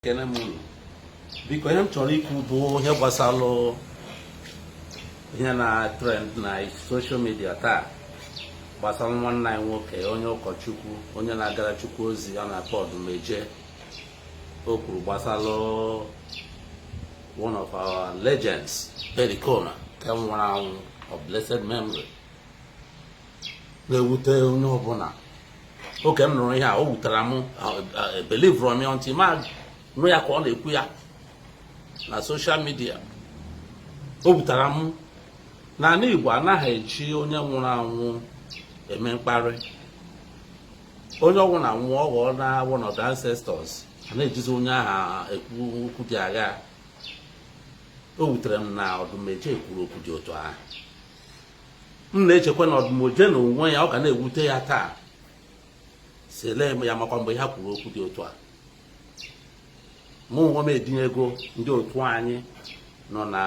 Ekene m unu. Biko, ihe m chọrọ ikwu bụ ihe gbasalụ ihe na trend na social media taa, gbasara nwanne anyị nwoke, onye ụkọchukwu, onye na-agara Chukwu ozi a na-akpọ Odumeje. O kwuru gbasalụ one of our legends, Pericoma, nke nwụrụ anwụ, of blessed memory, na-ewute onye ọbụla. Oge m nụrụ ihe a, o wutere m. Believe m ya ntị ma nụ ya ka ọ na-ekwu ya na social media. O wutere m. N'ala Igbo, anaghị eji onye nwụrụ anwụ eme mkparị. Onye ọbụla nwụọ, ọ ghọọ na one of the ancestors, a na-ejizi onye ahụ ekwu okwu dị agha. O wutere m na Odumeje kwuru okwu dị otu ahụ. M na-echekwa na Odumeje na onwe ya, ọ ga na-ewute ya taa, si lee ya makwa mgbe ha kwuru okwu dị otu a. Mụ onwe m edinyego ndị otu anyị nọ na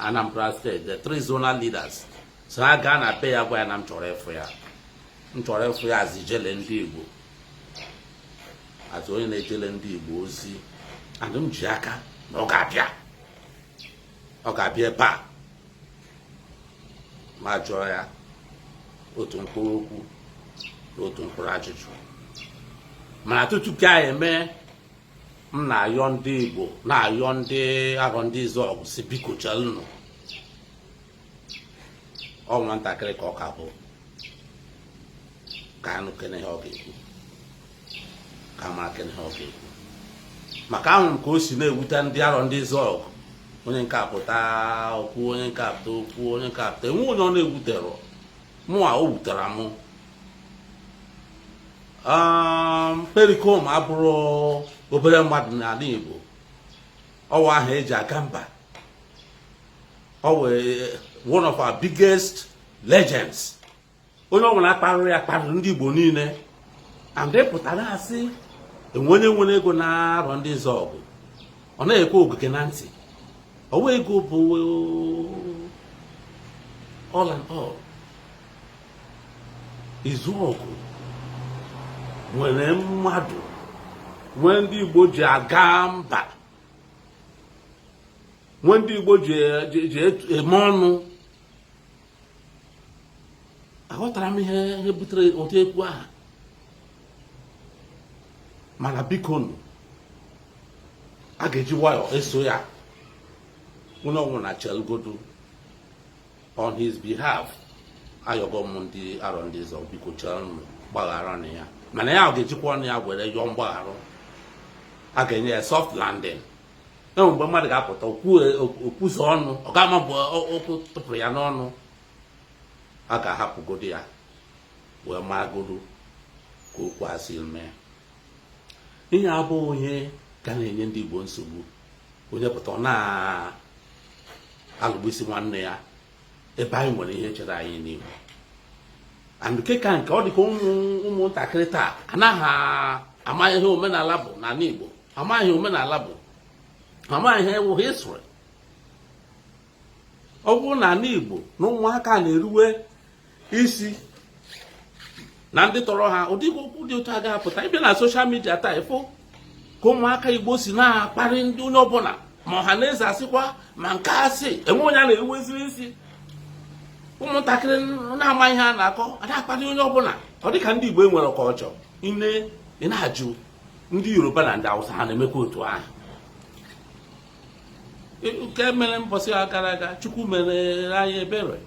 Anambra Steeti, the three zonal leaders, so ha gaa na be ya, gwa ya na m chọrọ ịfụ ya, m chọrọ ịfụ ya azụ ijele ndị Igbo, azụ onye na-ejele ndị Igbo ozi. And m ji aka na ọ ga-abịa, ọ ga-abịa ebe a ma jụọ ya otu mkpụrụ okwu na otu mkpụrụ ajụjụ. Mana tutu ka anyị eme, m na-ayọ ndị Igbo, na-ayọ ndị Arọ Ndị Izuogu, si biko chelụnụ. Ọ nwatakịrị ka ọ ka bụ, ka anụ kene ihe ọ ga-ekwu, ka mara kene ihe ọ ga-ekwu, maka ahụrụ m ka o si na-ewute ndị Arọ Ndị Izuogu. Onye nke apụta okwu, onye nke apụta okwu, onye nke apụta, enwe onye ọ na-ewuterọ. Mụa, o wutere mụ. Pericoma abụrụ obere mmadụ n'ala Igbo. Ọwa ahụ eji aga mba, ọ wee one of our biggest legends. Onye ọbụla kparịrị ya kparịrị ndị Igbo niile. And pụtara asị enwe onye nwere ego na-arọ ndị Izuogu, ọ na-ekwe ogige na ntị. Ọwa ego bụ all and all. Izuogu nwere mmadụ, nwee ndị Igbo ji aga mba, nwee ndị Igbo ji eme ọnụ. Aghọtara m ihe butere ụdị ekwu ahụ, mana biko nụ, a ga-eji nwayọọ eso ya. Onye ọbụla chelgodu. On his behalf, ayọgọ m ndị Arọ Ndị Izuogu, biko chelụ, gbaghara na ya. Mana ya ga-ejikwa ọnụ ya were yọọ mgbaghara. A ga-enye ya soft landing. Enwe mgbe mmadụ ga-apụta okwuzo ọnụ, ọ ga-ama mgbe okwu tụpụrụ ya n'ọnụ. A ga-ahapụgodo ya wee maragodo ka okwu a si mee. Ihe abụghị onye ga na-enye ndị Igbo nsogbu. Onye pụta, ọ na-alụgbisi nwanne ya, ebe anyị nwere ihe chere anyị n'ihu. And nke ka nke, ọ dị ka ụmụntakịrị taa anaghị ama ihe omenala bụ n'ala Igbo, amaghị omenala bụ, amaghị ihe ewu history. Ọ bụrụ na ala Igbo na ụmụaka na-eruwe isi na ndị tọrọ ha, ụdị okwu dị otu agaghị apụta. Ịbịa na social media taa, ịfụ ka ụmụaka Igbo si na-akparị ndị onye ọbụla, ma ọha na eze asịkwa, ma nke asị enwe onye a na-eruweziri isi. Ụmụntakịrị na-ama ihe a na-akọ, a na-akparị onye ọbụla. Ọ dịka ndị Igbo enwere ka ọ chọọ ine. Ị na-ajụ, ndị Yoruba na ndị Awụsa, ha na-emekwa otu ahụ? Nke mere mbọsị a gara aga, Chukwu mere anyị ebere,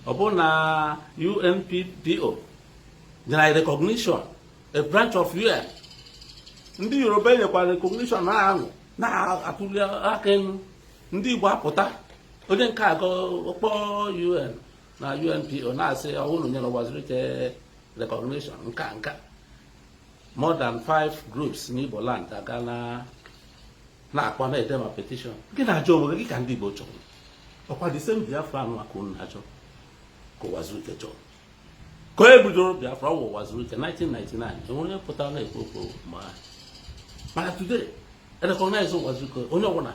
ọ bụ na UNPO nyere anyị recognition, a branch of UN. Ndị Yoruba enyekwara recognition, na-aṅụ, na-atụli aka elu. Ndị Igbo apụta, onye nke agọ kpọọ UN na UNPO, na-asị ọhụrụ nyere Uwazuruike recognition. Nka nka more than five groups n'Igbo land aga na na-akpọ, na-ede ma petition. Gị na-ajụ onwe gị ka ndị Igbo chọrọ ọkwa the same Biafra anụ aka unu na-achọ ka Uwazuruike chọrọ ka e bidoro Biafra. Ọ wụ Uwazuruike 1999, enwe onye pụtara na-ekwu okwu ma mana today recognize Uwazuruike. Onye ọbụla,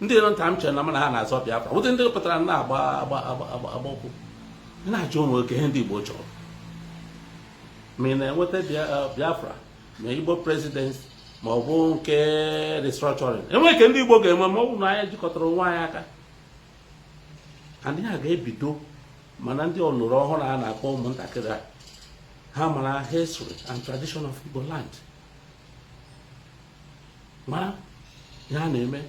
ndị nọ nta m chere na mana ha na-azọ Biafra, ụdị ndị pụtara na-agba agba agba agba agba ụkwụ. Ị na-ajụ onwe gị ihe ndị Igbo chọrọ, ma ị na-enweta Biafra, ma Igbo presidency. Ma ọ bụ nke restructuring enwe nke ndị Igbo ga-enwe ma ọ bụ na anyị jikọtara onwe anyị aka. And ha ga-ebido, mana ndị ọlụrụ ọhụrụ a na-akpọ ụmụntakịrị a, ha mara history and tradition of Igbo land, mara ihe a na-eme.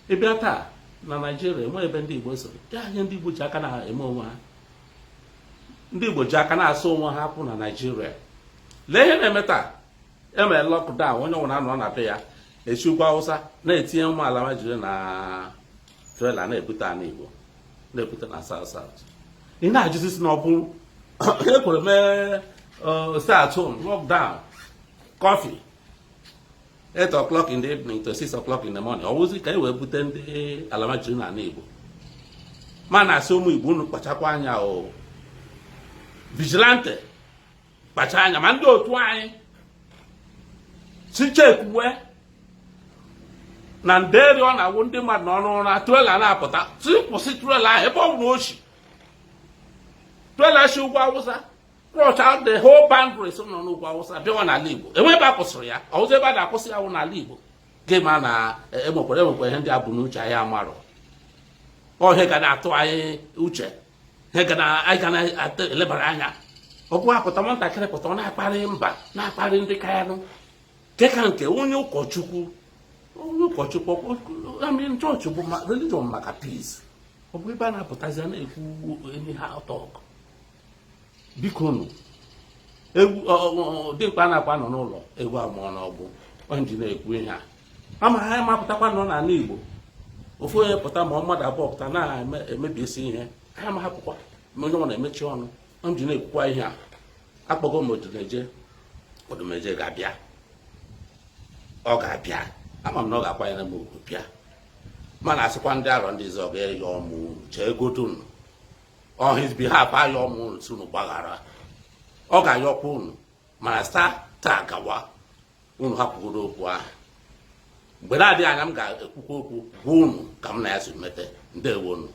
Ịbịa taa na Naịjirịa, enwe ebe ndị Igbo so ya. Ihe ndị Igbo ji aka na-eme onwe ha, ndị Igbo ji aka na-asụ onwe ha pụ na Naịjirịa. Lee ihe na-eme taa. Emere lockdown, onye ọbụla nọ na be ya. Esi ugwu Awụsa na-etinye ụmụ ala jiri na trailer na-ebute ana Igbo, na-ebute na South South. Ị na-ajụzi si na ọ bụ ekwere mee stay at home, lockdown, curfew 8 o'clock in the evening to 6 o'clock in the morning, ọ wụzi ka e wee bute ndị alamajiri n'ala Igbo? Ma na-asị ụmụ Igbo, unu kpachakwa anya o. Vigilante, kpacha anya. Ma ndị otu anyị si chekwuwe na nderi, ọ na-awụ ndị mmadụ n'ọnụ ụra, trailer na-apụta, si kwụsị trailer ahụ ebe ọ bụla ochi. Trailer si ugwu Awụsa cross out the whole boundaries nọ n'ugwu Awụsa bịawa n'ala Igbo, enwe ebe a kwụsịrị ya. Ọwụzọ ebe a na-akwụsị ya wụ n'ala Igbo. Gị ma na enwekwara ihe ndị a bụ n'uche anyị amarọ. Ọ ihe ga na-atụ anyị uche, ihe ga na anyị ga na-elebara anya. Ọ bụ apụta, nwatakịrị pụta, ọ na-akparị mba, na-akparị ndị ka ya nụ, nke ka nke onye ụkọchukwu. Onye ụkọchukwu, I mean, chọọchị bụ religion maka peace. Ọ bụ ebe a na-apụtazi a na-ekwu anyhow talk. Biko nụ, egwu dimkpa na-akwa nọ n'ụlọ, egwu amụọ n'ọgbụ. Onye ji na-ekwu ihe a ama ha mapụtakwa nọ n'ala Igbo, ofu onye pụta ma mmadụ abụọ pụta na-emebi isi ihe ha ma hapụkwa ma onye ọ na-emechi ọnụ. Onye ji na-ekwukwa ihe a, akpọgo m Odumeje. Odumeje ga-abịa, ọ ga-abịa. Ama m na ọ ga-akwanyere m ugwu bịa. Mana asịkwa ndị arọ ndị ọzọ ga-eyọ m unu chee godunu on his behalf, ayọ m unu si unu gbaghara. Ọ ga-ayọkwa unu, mana taa taa gawa, unu hapụgodo okwu ahụ. Mgbe na-adịghị anya, m ga-ekwukwa okwu gwa unu ka m na ya si mete. Ndewonu.